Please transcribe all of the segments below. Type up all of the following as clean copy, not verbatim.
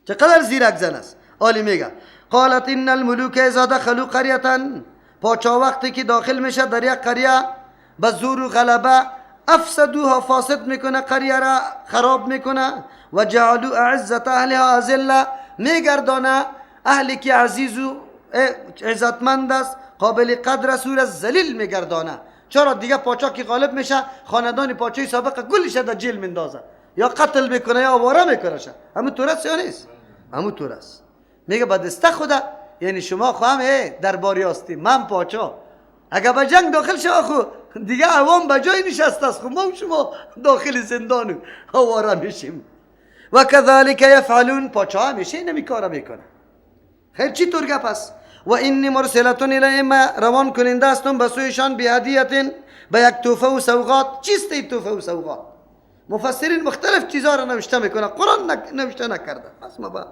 چقدر زیرک زن است. عالی میگه قالت ان الملوک اذا دخلوا قريه، پاچا وقتی که داخل میشه در یک قریه به زور و غلبه، افسدوها فاسد میکنه، قریه را خراب میکنه، و جعلوا اعزة اهلها اذله، میگردانه اهلی که عزیز و عزتمند است، قابل قدر است، او را ذلیل میگردانه. چرا دیگه پاچا که غالب میشه خاندان پاچای سابق گلش در جیل میندازه، یا قتل میکنه یا آواره میکنه. همون طور است یا نیست؟ همون طور است. میگه با دسته خدا، یعنی شما خو هم درباری هستی، من پاچا، اگه به جنگ داخل شو خو دیگه عوام به جای نشسته است، خو ما شما داخل زندان آواره میشیم. و کذالک یفعلون، پاچا همیشه اینمی کارا میکنه. خیر چی طور گپ است؟ و انی مرسلة الیهم، روان کننده هستم به سویشان، بهدیة، به یک تحفه و سوغات. چیست این تحفه و سوغات؟ مفسرین مختلف چیزها را نوشته میکنه، قرآن نوشته نکرده. پس ما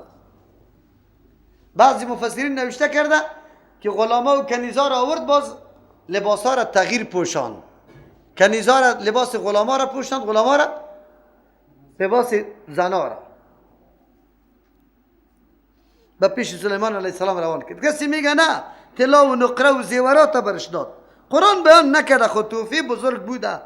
بعضی مفسرین نوشته کرده که غلاما و کنیزا را آورد، باز لباسا را تغییر پوشان، کنیزا را لباس غلاما را پوشان، غلاما را لباس زنا را به پیش سلیمان علیه السلام روان کرد. کسی میگه نه، طلا و نقره و زیورات برش داد. قرآن بیان نکرده، خود توفی بزرگ بوده.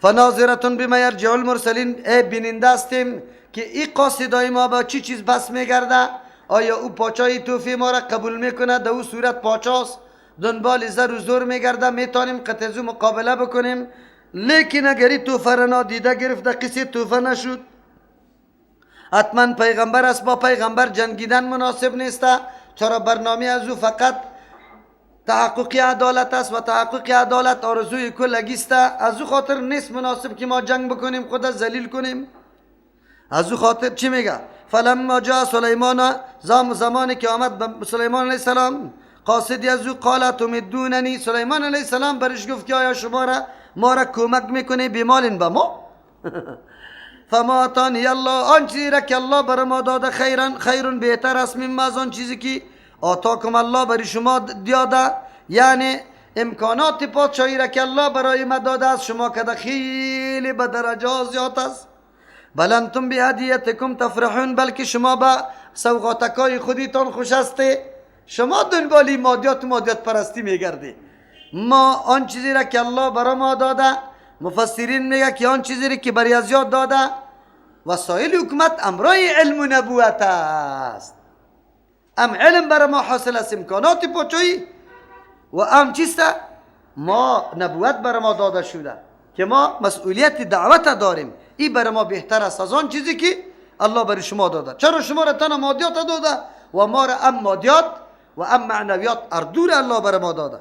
فناظرة بما یرجع المرسلین، ای بیننده هستیم که ای قاصدای ما با چی چیز بس میگرده. آیا او پاچای توفی ما را قبول میکنه؟ در او صورت پاچاست، دنبال زر و زور میگرده، میتونیم قطعزو مقابله بکنیم. لیکن اگر ای توفه را نادیده گرفت، در قصه توفه نشد، حتما پیغمبر است، با پیغمبر جنگیدن مناسب نیست. چرا برنامه از او فقط تحقق عدالت است و تحقق عدالت آرزوی کلگیست. از او خاطر نیست مناسب که ما جنگ بکنیم، خود ذلیل کنیم. از او خاطر چی میگه؟ فلما جاء سلیمان، زمانی که آمد به سلیمان علیه السلام قاصدی از او، قال تمدوننی، سلیمان علیه السلام برش گفت که آیا شما را ما را کمک میکنی؟ بمال به ما؟ فما آتانی الله، آن چیزی را که الله بر ما داده، خیر بهتر است، مما از آن چیزی که آتاکم الله برای شما داده، یعنی امکانات پادشاهی را که الله برای ما داده است شما که خیلی به درجه زیاد است. بل انتم بهدیتکم تفرحون، بلکه شما به سوغاتکای خودیتان خوش هستی، شما دنبالی مادیات و مادیات پرستی میگردی. ما آن چیزی را که الله برای ما داده، مفسرین میگه که آن چیزی را که برای از یاد داده وسایل حکومت امرای علم و نبوت است. ام علم برای ما حاصل است، امکانات پاچایی، و ام چیست؟ ما نبوت برای ما داده شده که ما مسئولیت دعوت داریم. این برای ما بهتر است از آن چیزی که الله برای شما داده. چرا شما را تنها مادیات داده و ما را ام مادیات و ام معنویات اردور الله برای ما داده.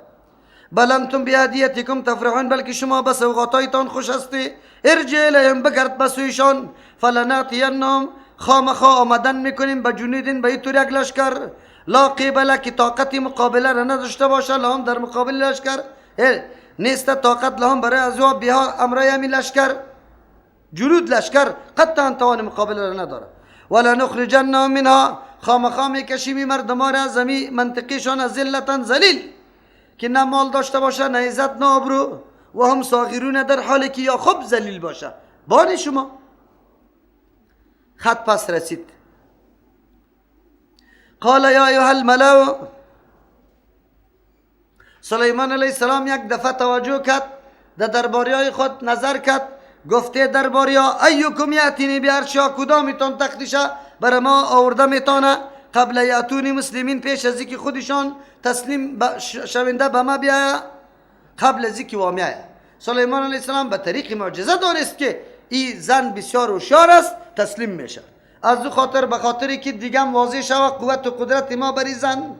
بل انتم بهدیتکم تفرحون، بلکه شما به سوغاتایتان خوش هستی. ارجع الیهم، بگرد به سویشان، فلناتینهم، خامخا آمدن میکنیم، بجنود به طور یک لشکر، لا قبل که طاقت مقابله را نداشته باشه، لهم در مقابل لشکر نیست طاقت، لهم برای از او، بها امرای همین لشکر، جنود لشکر قطعا توان مقابله را نداره. ولنخرجنهم منها، خامخا میکشیم مردمان را از منطقهشان، اذلة ذلیل، که نه مال داشته باشه نه عزت نه آبرو، و هم صاغرون، در حالی که یا خوب ذلیل باشه. بانی شما خط پس رسید. قال یا ایها الملأ، سلیمان علیه السلام یک دفعه توجه کرد، در درباری های خود نظر کرد، گفته درباری ها ایکم یأتینی بعرشها، کدامیتان تختشه برای ما آورده میتانه، قبل یأتونی مسلمین، پیش از اینکه خودشان تسلیم شونده به ما بیاید، قبل از اینکه وامیایه. سلیمان علیه السلام به طریق معجزه دانست که این زن بسیار هوشیار است، تسلیم میشه. از او خاطر به خاطری که دیگه واضح شود قوت و قدرت ما بر زن،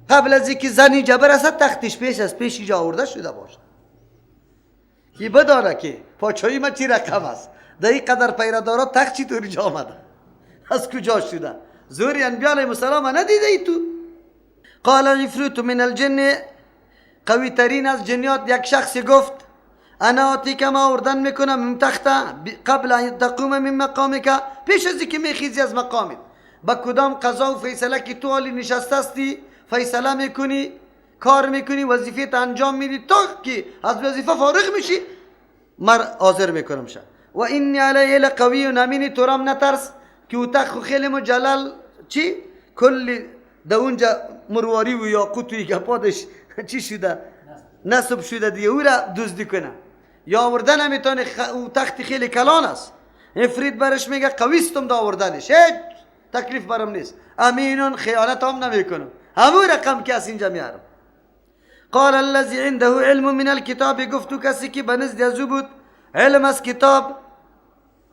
قبل از اینکه زنی جبر است تختش پیش از پیش اینجا آورده شده باشه که بدانه که پاچایی ما چی رقم است، در این قدر پیردارا تخت چی طور اینجا آمده، از کجا شده؟ زوری انبیاء علیهم السلام ندیده ای تو. قال عفریت من الجن، قوی ترین از جنیات یک شخص گفت انا آتیک، ما آوردن میکنم من تخته، قبل ان تقوم من مقامک، پیش از اینکه میخیزی از مقامت، با کدام قضا و فیصله که تو حالی نشسته هستی فیصله میکنی، کار میکنی، وظیفه انجام میدی، تا که از وظیفه فارغ میشی مر حاضر میکنم شه. و انی علیه لقوی امین، تو رام نترس، که او تخت خیلی مجلل چی؟ کل در اونجا مرواری و یاقوت و گپادش چی شده؟ نصب شده دیگه، او را دزدی کنه یا آوردن نمیتونه. او تخت خیلی کلان است. عفریت برش میگه قویستم دا آوردنش، هیچ تکلیف برم نیست، امینون خیانت هم نمیکنم، همون رقم که از اینجا میارم. قال الذي عنده علم من الكتاب، گفت کسی که به نزد از او بود علم از کتاب،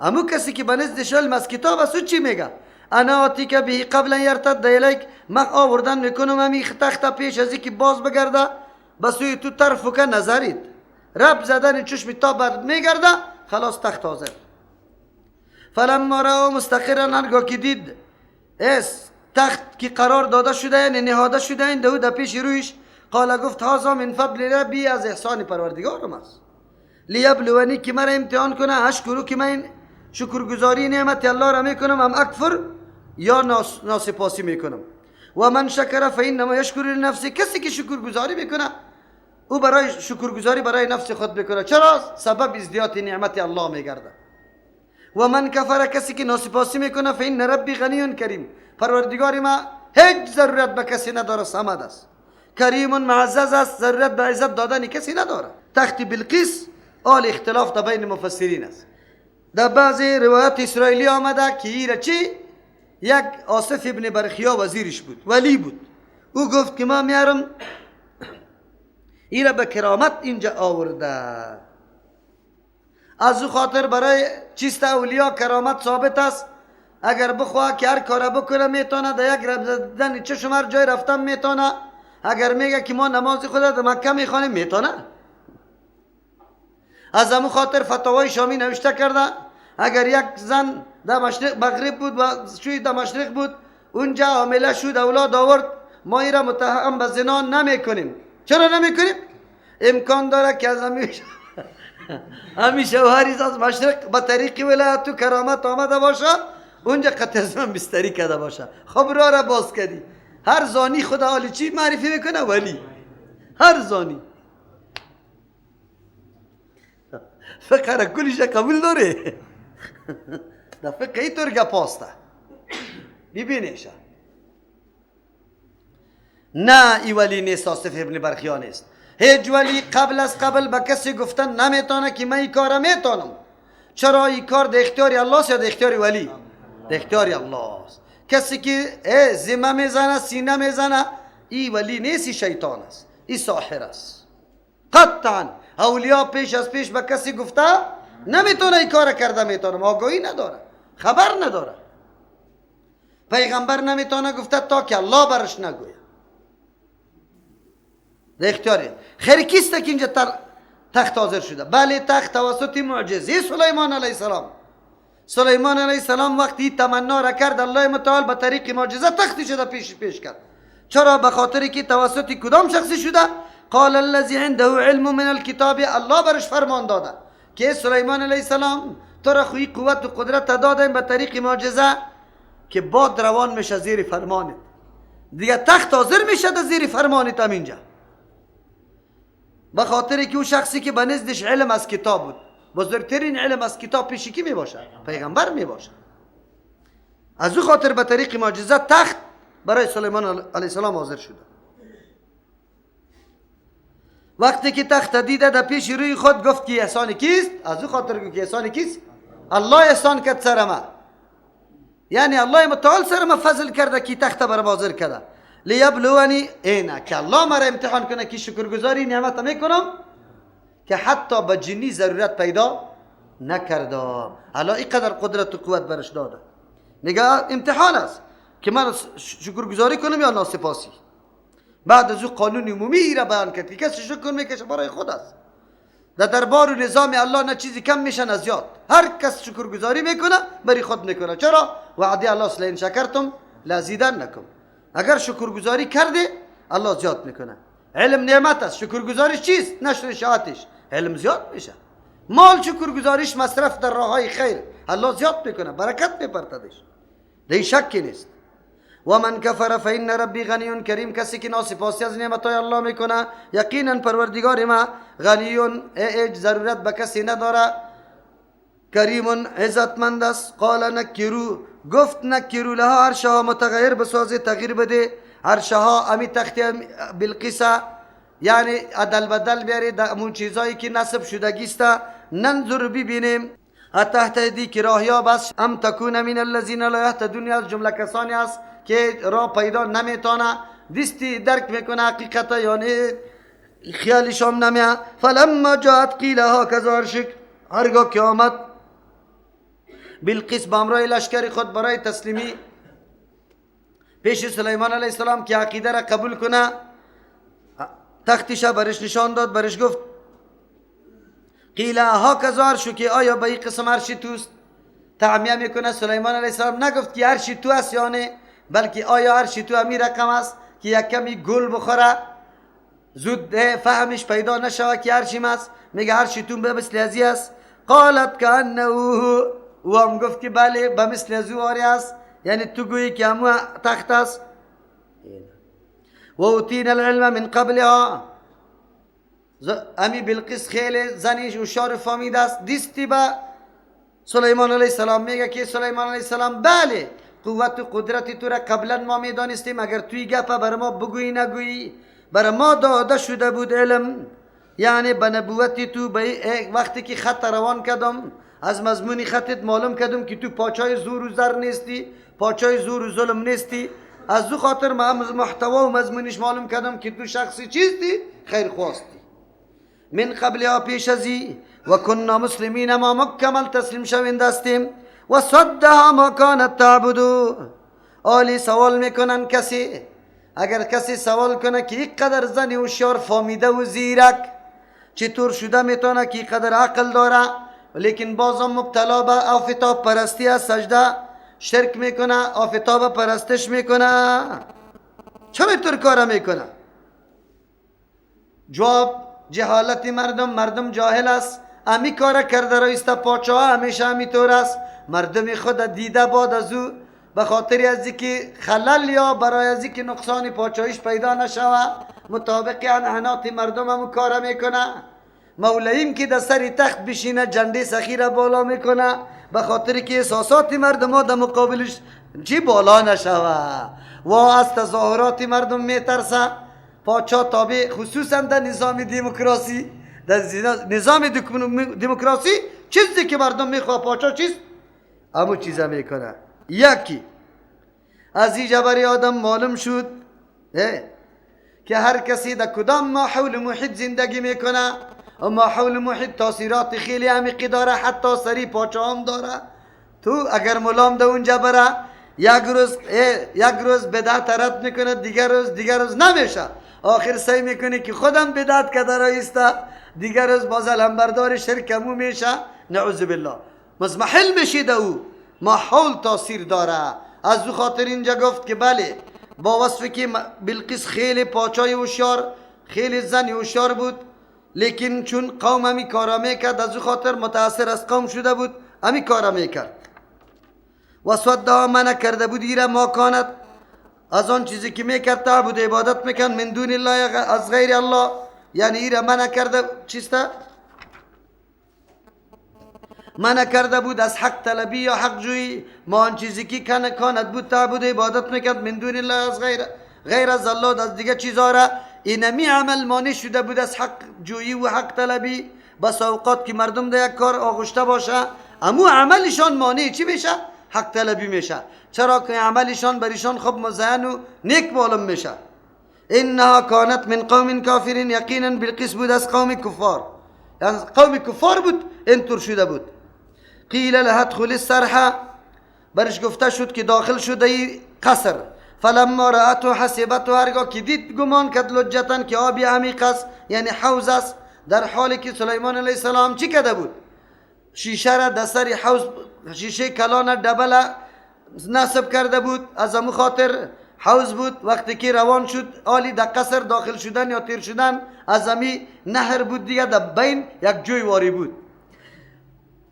همون کسی که به نزدش علم از کتاب است او چی میگه؟ انا آتیک به قبل ان یرتد الیک، من آوردن میکنم همی تخت پیش از اینکه باز بگرده به سوی تو طرفک نظرید، رب زدن چشم تا بر میگرده، خلاص تخت حاضر. فلما رأى مستقرا، هرگاه که دید اس تخت که قرار داده شده، یعنی نهاده شده این دو پیش رویش، قال گفت هذا من فضل ربی، از احسان پروردگارم است، لیبلونی که مرا امتحان کنه، اشکرو که من شکرگزاری نعمت الله را میکنم، ام اکفر یا ناسپاسی میکنم. و من شکر فانما یشکر لنفسه، کسی که شکرگزاری میکنه او برای شکرگزاری برای نفس خود میکنه، چرا؟ سبب ازدیاد نعمت الله میگرده. و من کفر، کسی که ناسپاسی میکنه، فان ربی غنی کریم، پروردگار ما هیچ ضرورت به کسی نداره، صمد است، کریم معزز است، ضرورت به عزت دادن کسی نداره. تخت بلقیس آل اختلاف در بین مفسرین است. در بعضی روایات اسرائیلی آمده که ایره چی؟ یک آصف ابن برخیا وزیرش بود، ولی بود، او گفت که ما میارم ایره به کرامت اینجا آورده. از او خاطر برای چیست اولیا کرامت ثابت است، اگر بخواه که هر کار بکنه میتونه، در یک رب زدن چشم هر جای رفتن میتونه، اگر میگه که ما نماز خود در مکه میخوانیم میتونه. از همون خاطر فتاوای شامی نوشته کرده اگر یک زن در مشرق مغرب بود و شوی در مشرق بود، اونجا حامله شد اولاد آورد، ما این را متهم به زنا نمیکنیم. چرا نمیکنیم؟ امکان داره که از همی شوهری از مشرق به طریق ولایت و کرامت آمده باشه، اونجا قطع زن بستری کرده باشه. خب را باز کردی. هر زانی خدا حالی چی معرفی میکنه؟ ولی هر زانی فقه را کلش قبول داره. در فقه اینطور گپاسته ببینیشه. نه ای ولی نیست، آصف ابن برخیا نیست. هیچ ولی قبل از قبل به کسی گفتن نمیتونه که من این کار میتونم. چرا؟ این کار در اختیار الله است یا در اختیار ولی؟ در اختیار الله است. کسی که ذمه میزنه، سینه میزنه، ای ولی نیست، ای شیطان است، ای ساحر است. قطعا اولیا پیش از پیش به کسی گفته نمیتونه این کار کرده میتونم، آگاهی نداره، خبر نداره. پیغمبر نمیتونه گفته تا که الله برش نگوید. در اختیاره. خیر کیست که اینجا تخت حاضر شده؟ بله، تخت توسط معجزه سلیمان علیه السلام. سلیمان علیه السلام وقتی تمنا را کرد، الله متعال به طریق معجزه تختی شده پیش کرد. چرا؟ به خاطر که توسط کدام شخصی شده؟ قال الذي عنده علم من الكتاب، الله برش فرمان داده که سلیمان علیه السلام تو را خوی قوت و قدرت دادیم به طریق معجزه که باد روان میشه زیر فرمانت، دیگه تخت حاضر میشه در زیر فرمانت هم اینجا. به خاطر که او شخصی که به نزدش علم از کتاب بود، بزرگترین علم از کتاب پیش کی می باشه؟ پیغمبر می باشه. از او خاطر به طریق معجزه تخت برای سلیمان علیه السلام حاضر شده. وقتی که تخت دیده در پیش روی خود گفت که احسان کیست؟ از او خاطر گفت که احسان کیست؟ الله احسان کرد سر ما، یعنی الله متعال سر ما فضل کرده که تخت برام حاضر کرده. لیبلونی، اینه که الله مرا امتحان کنه که شکرگزاری نعمت میکنم که حتی به جنی ضرورت پیدا نکردم. الله اینقدر قدرت و قوت برش داده. نگاه امتحان است که من شکرگزاری کنم یا ناسپاسی. بعد از او قانون عمومی را بیان کرد که کسی شکر میکشه برای خود است. در دربار و نظام الله نه چیزی کم میشه نه زیاد. هر کس شکرگزاری میکنه برای خود میکنه. چرا؟ وعده الله است لئن شکرتم لازیدنکم. اگر شکرگزاری کرده الله زیاد میکنه. علم نعمت است، شکرگزاریش چیست؟ نشر شاعتش. علم زیاد میشه. مال شکرگزاریش مصرف در راههای خیر، الله زیاد میکنه، برکت میپرتدش، در شکی نیست. و من کفر فإن ربی غنی کریم، کسی که ناسپاسی از نعمتهای الله میکنه یقینا پروردگار ما غنی، هیچ ضرورت به کسی نداره، کریم عزتمند است. قال نکرو، گفت نکرو لها عرشها، متغیر بسازی، تغییر بده عرشها، امی تخت بلقیس، یعنی عدل بدل بیاری در امون چیزایی که نصب شدگیست. ننظر ببینیم اتهتدی که راهیاب است، ام تکون من الذین لا یهتدون، از جمله کسانی است که راه پیدا نمیتونه، دستی درک میکنه حقیقت، یعنی خیالش هم نمیه. فلما جاءت قیل هکذا عرشک، هرگاه که آمد بلقیس به همراه لشکر خود برای تسلیمی پیش سلیمان علیه السلام که عقیده را قبول کنه، تختش برش نشان داد، برش گفت قیل هکذا عرشک، آیا به این قسم عرش توست؟ تعمیه میکنه سلیمان علیه السلام، نگفت که عرش تو است یعنی، بلکه آیا عرش تو امی رقم است که یک کمی گل بخوره زود فهمش پیدا نشوه که عرشیم است؟ میگه عرش تو به مثل ازی است. قالت کأنه، او هم گفت که بله به مثل از او آری است، یعنی تو گویی که همو تخت است. و اوتینا العلم من قبلها، امی بلقیس خیلی زنیش هوشیار فهمید است، دیستی به سلیمان علیه السلام میگه که سلیمان علیه السلام بله قوت و قدرت تو را قبلا ما میدانستیم، اگر توی گپه بر ما بگویی نگویی، بر ما داده شده بود علم، یعنی به نبوت تو به وقتی که خط روان کردم از مضمون خطت معلوم کردم که تو پاچای زور و زر نیستی، پاچای زور و ظلم نیستی، از او خاطر ما محتوا و مضمونش معلوم کردم که تو شخصی چیستی، خیر خواستی. من قبلها پیش ازی، و کنا مسلمین، ما مکمل تسلیم شوند هستیم. و صدها ما کانت تعبد. آلی سوال میکنن کسی، اگر کسی سوال کنه که اینقدر زن هوشیار فامیده و زیرک چطور شده میتونه که اینقدر عقل داره، لیکن بازم مبتلا به آفتاب پرستی از سجده شرک میکنه، آفتاب پرستش میکنه، چرا اینطور کار میکنه؟ جواب جهالت مردم، مردم جاهل است، امی کار کرده رایسته، پاچه همیشه همیطور است، مردم خود دیده باد از او به خاطر از که خلل یا برای از که نقصان پاچایش پیدا نشوه، مطابق عنعنات مردم همو کار میکنه. مولاییم که در سر تخت بشینه جنده سخی را بالا میکنه، به خاطر که احساسات مردم ها در مقابلش چی بالا نشوه و از تظاهرات مردم میترسه. پاچا تابع خصوصا در نظام دموکراسی، در نظام دموکراسی چیزی که مردم میخواه پاچا چیز همون چیزا میکنه. یکی از این جبری آدم معلوم شد که هر کسی در کدام ماحول محیط زندگی میکنه و ماحول محیط تاثیرات خیلی عمیقی داره، حتی سری پاچا هم داره. تو اگر ملام در اونجا بره یک روز بدعت رد میکنه، دیگر روز نمیشه، آخر سعی میکنه که خودم بدعت کده رایسته، دیگر روز باز علمبردار شرک همو میشه، نعوذ بالله مزمحل میشه. ده او ماحول تاثیر داره. از او خاطر اینجا گفت که بله با وصف که بلقیس خیلی پاچای هوشیار، خیلی زن هوشیار بود، لیکن چون قوم همی کارا میکرد از او خاطر متاثر از قوم شده بود، همی کارا میکرد. و صدها منع کرده بود ایره ما کانت، از آن چیزی که میکرد تعبد عبادت میکن، من دون الله از غیر الله، یعنی ایره منع کرده چیسته؟ منع کرده بود از حق طلبی یا حق جویی. ما آن چیزی که کانت بود تعبد عبادت میکرد من دون الله از غیر از الله از دیگه چیزا را، اینمی عمل مانع شده بود از حق جویی و حق طلبی. بس اوقات که مردم در یک کار آغشته باشه امو عملشان مانع چی میشه؟ حق طلبی میشه. چرا که عملشان برشان خب مزین و نیک معلوم میشه. انها کانت من قوم کافرین، یقینا بلقیس بود از قوم کفار، یعنی قوم کفار بود اینطور شده بود. قیل لها ادخل الصرح، برش گفته شد که داخل شده ای قصر. فلما رأته حسبته، هرگاه که دید گمان کرد لجتن که آبی عمیق است، یعنی حوض است، در حالی که سلیمان علیه السلام چی کرده بود؟ شیشه را در سر حوض، شیشه کلان دبل نصب کرده بود، از امو خاطر حوض بود. وقتی که روان شد آلی در قصر داخل شدن یا تیر شدن از امی نهر بود دیگه، در بین یک جوی واری بود.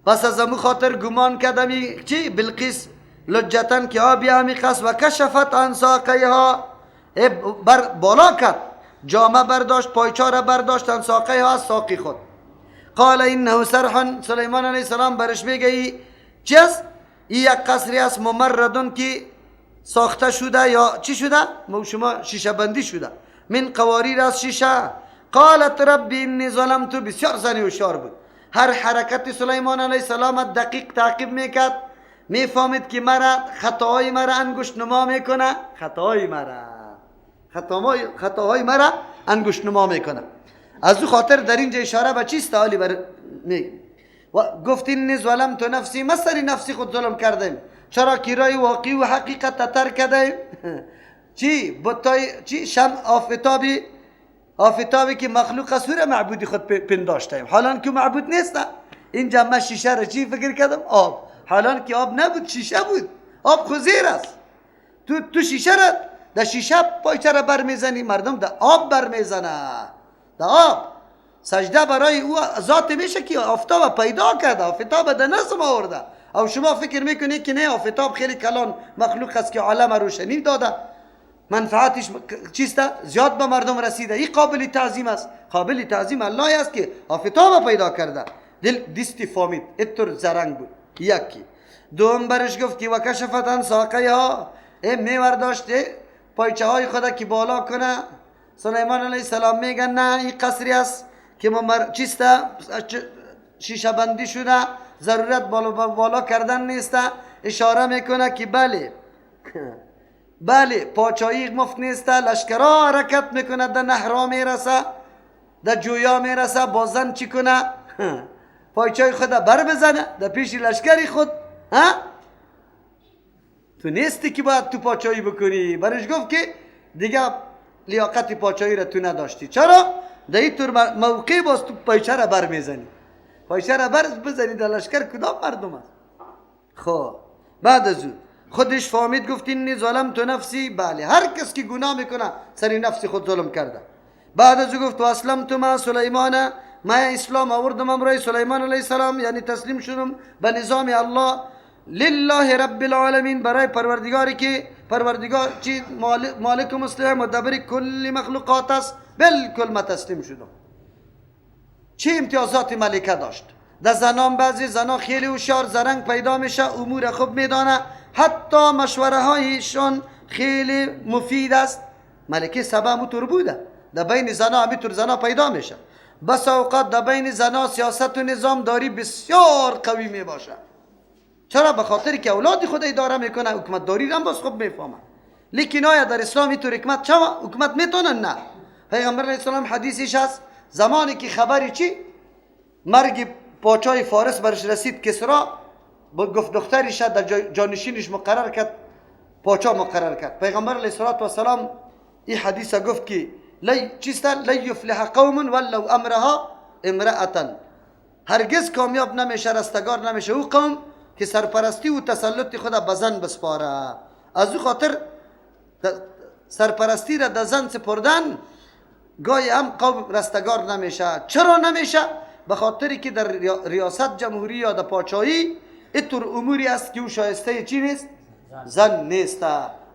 پس از امو خاطر گمان کرد امی چی؟ بلقیس لجتن که آبی عمیق است. و کشفت عن ساقیها، بر بالا کرد، جامه برداشت، پایچاره برداشت، عن ساقیها از ساقی خود. قال انه صرح، سلیمان علیه السلام برش میگه ای چی است؟ ای یک قصری است ممردون که ساخته شده یا چی شده؟ شما شیشه بندی شده، من قواریر از شیشه. قالت ربی انی ظلمت، بسیار زنی هوشیار بود، هر حرکت سلیمان علیه السلام دقیق تعقیب میکرد، میفهمید که مرا خطاهای مرا انگشت نما میکنه، خطاهای مرا انگشت نما میکنه. از او خاطر در اینجا اشاره به چیست؟ حالی بر می و گفت انی ظلمت نفسی، ما سر نفسی خود ظلم کردیم، چرا که رای واقعی و حقیقت ترک کردیم. چی بتای چی شم آفتابی که مخلوق است را معبودی خود پنداشتیم، حالان که معبود نیست. اینجا ما شیشه را چی فکر کردم؟ آب، حالان که آب نبود، شیشه بود. آب خزیر است. تو شیشه را در شیشه پایچه را بر میزنی، مردم در آب بر میزنه، در آب سجده برای او ذات میشه که آفتاب پیدا کرده، آفتاب در نظم آورده. او شما فکر میکنی که نه، آفتاب خیلی کلان مخلوق است که عالم روشنی داده، منفعتش چیست؟ زیاد به مردم رسیده، این قابل تعظیم است. قابل تعظیم الله است که آفتاب پیدا کرده. دل دستی فامید اتر زرنگ بود. یکی دوم برش گفت که وکشفت عن ساقیها، ای میور داشته پایچه های خود که بالا کنه. سلیمان علیه السلام میگه نه، این قصری است که چیست؟ شیشه بندی شده، ضرورت بالا کردن نیست. اشاره میکنه که بله بله پاچایی مفت نیست، لشکرها حرکت میکنه، در نهرا میرسه، در جویا میرسه، بازن چی کنه؟ پایچای خود بر بزنه در پیش لشکری خود. ها تو نیستی که باید تو پاچایی بکنی. برش گفت که دیگه لیاقت پاچایی را تو نداشتی. چرا؟ در این طور موقع باز تو پایچه را بر میزنی، پایچه را بر بزنی در لشکر کدام مردم است؟ خب بعد از او خودش فهمید، گفت انی ظلمت نفسی. بله هر کس که گناه میکنه سر نفس خود ظلم کرده. بعد از او گفت اسلمت مع سلیمان، ما اسلام آوردم امرای سلیمان علیه السلام، یعنی تسلیم شدم به نظام الله. لله رب العالمین، برای پروردگاری که پروردگار چی مالک و مصلح مدبر کل مخلوقات است، بالکل ما تسلیم شدم. چه امتیازات ملکه داشت؟ در زنان بعضی زنان خیلی هوشیار زرنگ پیدا میشه، امور خوب میدانه، حتی مشوره هایشان خیلی مفید است. ملکه سبا همونطور بوده، در بین زنا همینطور زنا پیدا میشه. بس اوقات در بین زنا سیاست و نظام داری بسیار قوی می باشه. چرا؟ به خاطر که اولاد خود اداره میکنه، حکومت داری را باز خوب میفهمه. لیکن آیا در اسلام اینطور حکمت چرا حکومت میتونن؟ نه. پیغمبر علیه السلام حدیثش هست، زمانی که خبری چی مرگ پاچای فارس برش رسید، کسرا گفت دخترش در جانشینش مقرر کرد، پاچا مقرر کرد. پیغمبر علیه السلام این حدیث گفت که لی چیست؟ لی یفلح قوم ولو امرها امرأة، هرگز کامیاب نمیشه، رستگار نمیشه او قوم که سرپرستی و تسلط خود به زن بسپاره. از او خاطر سرپرستی را در زن سپردن گاهی هم قوم رستگار نمیشه. چرا نمیشه؟ به خاطری که در ریاست جمهوری یا در پاچایی اینطور اموری است که او شایسته چی نیست؟ زن نیست.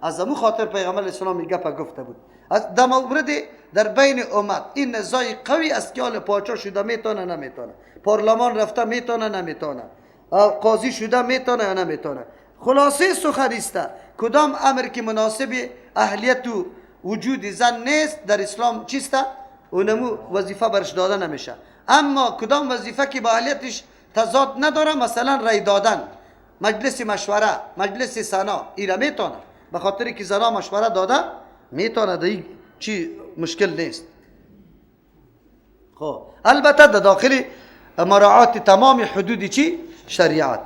از امو خاطر پیغمبر اسلام این گپ گفته بود. از در مورد در بین امت این نزاع قوی است که حال پاچا شده میتونه نمیتونه، پارلمان رفته میتونه نمیتونه، قاضی شده میتونه یا نمیتونه. خلاصه سخن است کدام امر که مناسب اهلیت و وجود زن نیست در اسلام چیست؟ اونمو وظیفه برش داده نمیشه. اما کدام وظیفه که با اهلیتش تضاد نداره، مثلا رای دادن، مجلس مشوره، مجلس سنا، ایره میتونه، به خاطر که زنا مشوره داده میتونه، در چی مشکل نیست. خب البته در داخل مراعات تمام حدود چی؟ شریعت.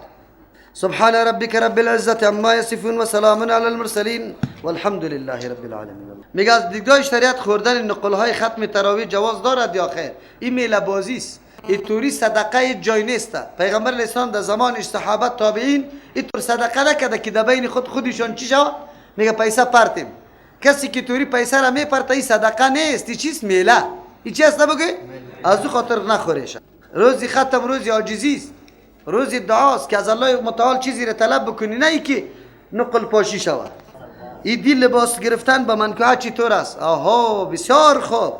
سبحان ربك رب العزة عما يصفون وسلام على المرسلين والحمد لله رب العالمین. میگه از دیدگاه شریعت خوردن نقل‌های ختم تراویح جواز دارد یا خیر؟ این میله بازی است، اینطوری صدقه جای نیست. پیغمبر اسلام در زمان صحابه تابعین اینطور صدقه نکرده که در بین خود خودشان چی شود؟ میگه پیسه پرتیم. کسی که توری پیسه را میپرته این صدقه نیست، این چیست؟ میله. این چی است بگی؟ از او خاطر نخورش. روزی ختم روزی عاجزی است، روزی دعاست که از الله متعال چیزی را طلب بکنی، نه ای که نقل پاشی شود. این دی لباس گرفتن به منکوحه چطور است؟ آها بسیار خوب.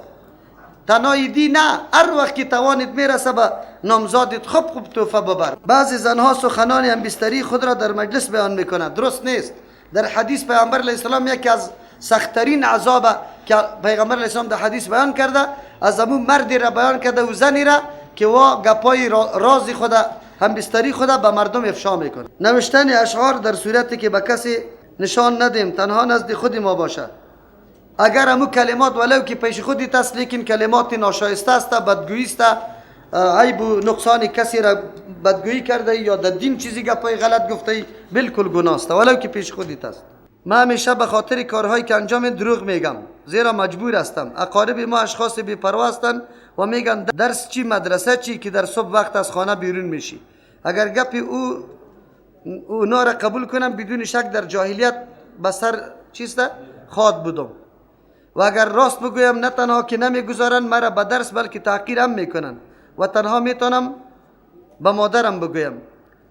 تنها دی نه، هر وقت که توانت میرسه به نامزادت خوب خوب تحفه ببر. بعضی زنها سخنان هم بستری خود را در مجلس بیان میکنند، درست نیست. در حدیث پیامبر علیه السلام یکی از سختترین عذاب که پیغمبر علیه السلام در حدیث بیان کرده، از امون مردی را بیان کرده و زنی را که وا گپای راز خود هم بستری خود به مردم افشا میکنه. نوشتن اشعار در صورتی که به کسی نشان ندیم، تنها نزد خود ما باشد. اگر امو کلمات ولو که پیش خودت است، لیکن کلمات ناشایسته است، بدگویی است، عیب و نقصان کسی را بدگویی کرده یا در دین چیزی گپای غلط گفته، بالکل گناه است ولو که پیش خودت است. من همیشه به خاطر کارهایی که انجام دروغ میگم، زیرا مجبور هستم. اقارب ما اشخاص بی‌پروا هستند و میگن درس چی، مدرسه چی، که در صبح وقت از خانه بیرون میشی. اگر گپ اونا را قبول کنم، بدون شک در جاهلیت به سر چیست خواد بودم. و اگر راست بگویم، نه تنها که نمیگذارن مرا به درس، بلکه تحقیر هم میکنن و تنها میتونم به مادرم بگویم.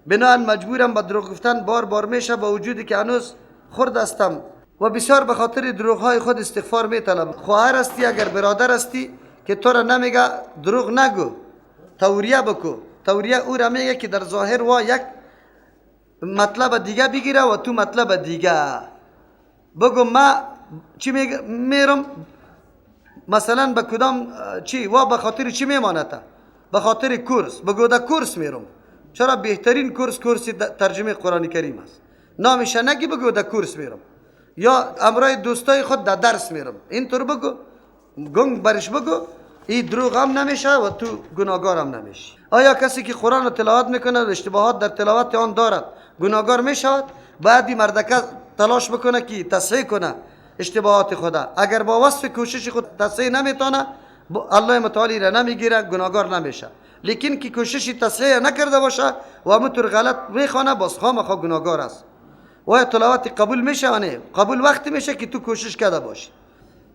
بنابراین مجبورم به دروغ گفتن بار بار میشه، با وجودی که هنوز خرد هستم و بسیار به خاطر دروغ های خود استغفار میطلبم. خواهر هستی، اگر برادر هستی که تو را نمیگه دروغ نگو، توریه بکو. توریه او را میگه که در ظاهر وا یک مطلب دیگه بگیره و تو مطلب دیگه بگو. ما چی میرم مثلا به کدام چی وا به خاطر چی میمانته؟ به خاطر کورس. بگو در کورس میرم. چرا؟ بهترین کورس کورس ترجمه قرآن کریم است. نامش نگی، بگو در کورس میرم یا امرای دوستای خود در درس میرم. اینطور بگو، گنگ برش بگو، این دروغ هم نمیشه و تو گناهگار هم نمیشی. آیا کسی که قرآن رو تلاوت میکنه و اشتباهات در تلاوت آن دارد گناهگار میشود؟ باید این مردکه تلاش بکنه که تصحیح کنه اشتباهات خدا. اگر با وصف کوشش خود تصحیح نمیتونه، الله متعالی را نمیگیره، گناهگار نمیشه. لیکن که کوشش تصحیح نکرده باشه و همونطور غلط میخوانه، باز خامخا گناهگار است. و تلاوت قبول میشه؟ نه، قبول وقتی میشه که تو کوشش کرده باشی.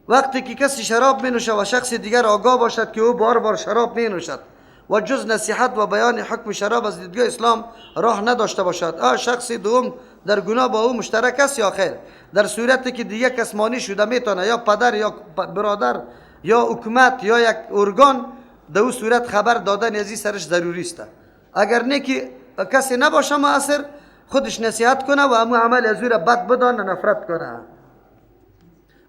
وقتی که کسی شراب می نوشد و شخص دیگر آگاه باشد که او بار بار شراب می نوشد و جز نصیحت و بیان حکم شراب از دیدگاه اسلام راه نداشته باشد، آیا شخص دوم در گناه با او مشترک است یا خیر؟ در صورتی که دیگه کس مانع شده میتونه، یا پدر یا برادر یا حکومت یا یک ارگان، در او صورت خبر دادن از این سرش ضروری است. اگر نه که کسی نباشه مؤثر، خودش نصیحت کنه و امو عمل از او را بد بدانه، نفرت کنه.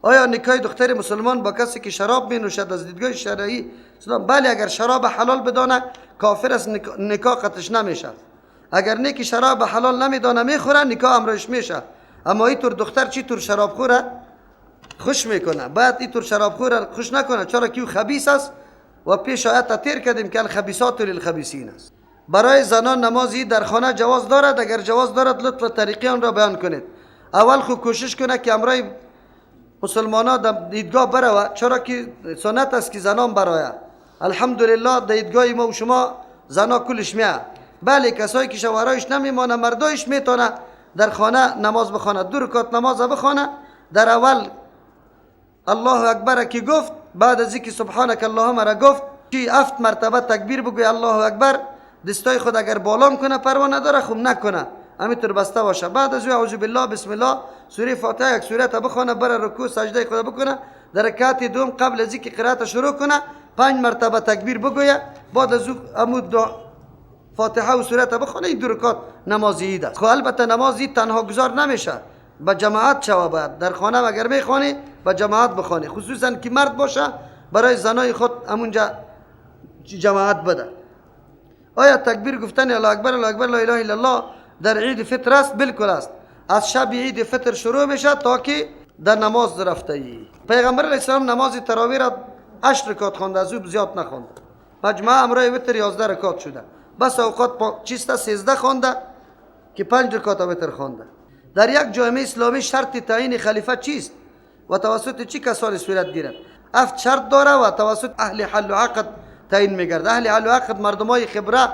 آیا نکاح دختر مسلمان با کسی که شراب می نوشد از دیدگاه شرعی اسلام؟ بله، اگر شراب حلال بدانه کافر است، نکاح قطعش نمیشه. اگر نه که شراب حلال نمیدانه میخوره، نکاح امرش میشه. اما اینطور دختر چی طور شراب خوره خوش میکنه، باید اینطور شراب خوره خوش نکنه، چرا که او خبیث است و پیش آیت تیر کردیم که الخبیثات للخبیثین است. برای زنان نمازی در خانه جواز دارد؟ اگر جواز دارد لطف و طریقه آن را بیان کنید. اول خو کوشش کنه که امرای مسلمان ها در عیدگاه بروه، چرا که سنت است که زنان برایه. الحمدلله در عیدگاه ما و شما زنا کلش میه. بله، کسایی که شوهرایش نمیمانه، مردایش میتونه در خانه نماز بخوانه، 2 رکعت نماز بخوانه. در اول الله اکبر که گفت، بعد از اینکه سبحانک اللهم را گفت، 7 مرتبه تکبیر بگوی الله اکبر، دستای خود اگر بالام کنه پروا نداره، خب نکنه همینطور بسته باشه. بعد از او اعوذ بالله بسم الله سوره فاتحه یک سوره بخوانه، بره رکوع سجده خود بکنه. در رکعت دوم قبل از اینکه قرائت شروع کنه 5 مرتبه تکبیر بگویه، بعد از او عمود فاتحه و سوره بخوانه. این 2 رکعت نماز عید است. خب البته نماز عید تنها گذار نمیشه، با جماعت شوه. باید در خانه اگر میخوانی با جماعت بخوانی، خصوصا که مرد باشه برای زنای خود همونجا جماعت بده. آیا تکبیر گفتن الله اکبر الله اکبر لا اله الا الله در عید فطر است؟ بالکل است. از شب عید فطر شروع میشه تا که در نماز رفته ای. پیغمبر علیه السلام نماز تراویح را 8 رکعت خوانده، از او زیاد نخوانده. مجموعه امرای وتر 11 رکعت شده. بس اوقات چیست 13 خوانده که 5 رکعت وتر خوانده. در یک جامعه اسلامی شرط تعیین خلیفه چیست و توسط چه کسانی صورت گیرد؟ 7 شرط داره و توسط اهل حل و عقد تعیین میگرده. اهل حل و عقد مردمای خبره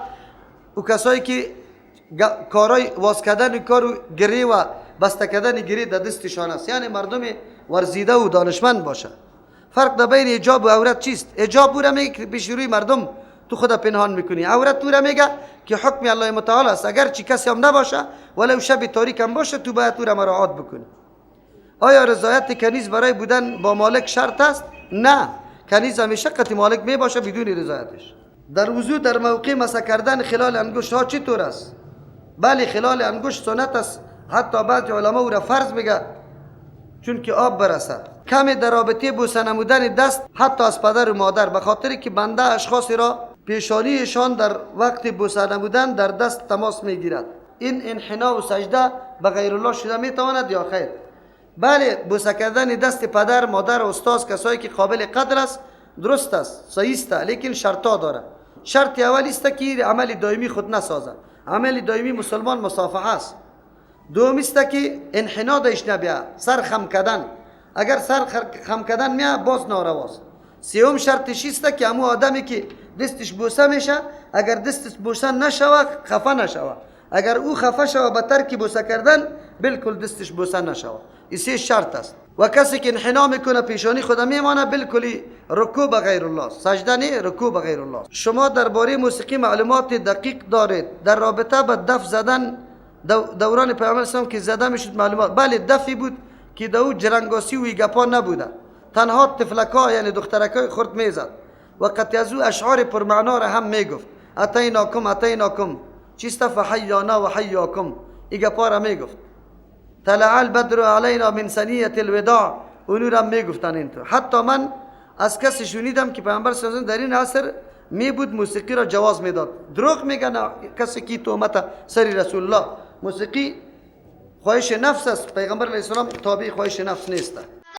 و کسایی که کارای واز کردن کار و گری و بسته کردن گری در دستشان است، یعنی مردم ورزیده و دانشمند باشه. فرق در بین حجاب و عورت چیست؟ حجاب او را میگه که پیش روی مردم تو خود پنهان میکنی، عورت او را میگه که حکم الله متعال است، اگر چی کسی هم نباشه ولو شب تاریک هم باشه تو باید او را مراعات بکنی. آیا رضایت کنیز برای بودن با مالک شرط است؟ نه، کنیز همیشه قطع مالک می باشه بدون رضایتش. در وضو در موقع مسح کردن خلال انگشت ها چطور است؟ بله، خلال انگشت سنت است، حتی بعضی علما او را فرض میگه چون که آب برسه. کمی در رابطه بوسه نمودن دست حتی از پدر و مادر، به خاطر که بنده اشخاصی را پیشانیشان در وقت بوسه نمودن در دست تماس میگیرد، این انحنا و سجده به غیر الله شده میتواند یا خیر؟ بله، بوسه کردن دست پدر، مادر، استاد، کسایی که قابل قدر است درست است، صحیح است، لیکن شرطا داره. شرط اول است که عمل دائمی خود نسازد. عمل دائمی مسلمان مصافحه است. دوم است که انحنا داشت نبیا، سر خم کردن. اگر سر خم کردن میا باز نارواست. سوم شرطش است که امو آدمی که دستش بوسه میشه، اگر دستش بوسه نشوه خفه نشوه. اگر او خفه شوه به ترک بوسه کردن بالکل دستش بوسه نشوه. این سه شرط است. و کسی که انحنا میکنه پیشانی خود میمانه بالکل رکوع به غیر الله، سجده نه، رکوع به غیر الله. شما درباره موسیقی معلومات دقیق دارید؟ در رابطه با دف زدن دوران پیامبر اسلام که زده میشد معلومات؟ بله، دفی بود که دو جرنگاسی و گپا نبوده، تنها طفلکا یعنی دخترکای خرد میزد و قطعی از او اشعار پرمعنا را هم میگفت. اتیناکم اتیناکم چیست فحیانا و حیاکم، ای گپا را میگفت. طلع البدر علینا من ثنیه الوداع، اونو را میگفتن اینطور. حتی من از کسی شنیدم که پیامبر صلی الله علیه و در این عصر می بود موسیقی را جواز میداد. دروغ میگن کسی که تهمت سر رسول الله. موسیقی خواهش نفس است، پیغمبر علیه السلام تابع خواهش نفس نیست.